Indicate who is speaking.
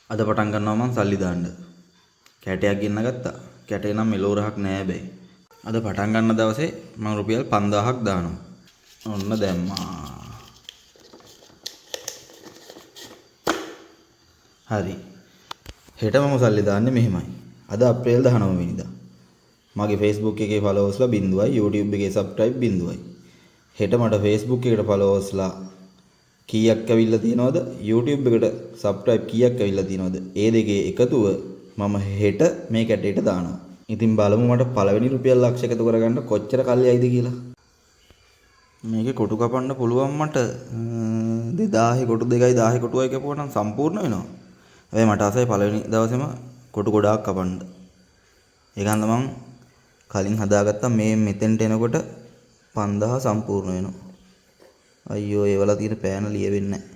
Speaker 1: අද පටන් ගන්නවා මං සල්ලි දාන්න. කැටයක් ගෙන්න ගත්තා. කැටේ නම් මෙලෝ රහක් නෑ හැබැයි. අද පටන් ගන්න දවසේ මං රුපියල් 5000ක් දානවා. ඔන්න දැම්මා. හරි. හෙට මම සල්ලි දාන්නේ මෙහෙමයි. අද අප්‍රේල් 19 වෙනිදා. මගේ Facebook එකේ ෆලෝවර්ස්ලා බිංදුවයි, YouTube එකේ සබ්ස්ක්‍රයිබ් බිංදුවයි. හෙට මට Facebook එකට ෆලෝවර්ස්ලා කීයක් ඇවිල්ලා තියෙනවද, YouTube එකට සබ්ස්ක්‍රයිබ් කීයක් ඇවිල්ලා තියෙනවද, ඒ දෙකේ එකතුව මම හෙට මේ කැටේට දානවා. ඉතින් බලමු මට පළවෙනි රුපියල් ලක්ෂ එකතු කරගන්න කොච්චර කල් යයිද කියලා. මේකේ කොටු කපන්න පුළුවන් මට 2000 කොටු දෙකයි 1000 කොටුවයි කැපුවා නම් සම්පූර්ණ වෙනවා. හැබැයි මට ආසයි පළවෙනි දවසේම කොටු ගොඩාක් කපන්න. ඒක හන්ද මං කලින් හදාගත්තා. මේ මෙතෙන්ට එනකොට 5000 සම්පූර්ණ වෙනවා. අයියෝ, ඒවල තියෙන පෑන ලියවෙන්නේ නැහැ.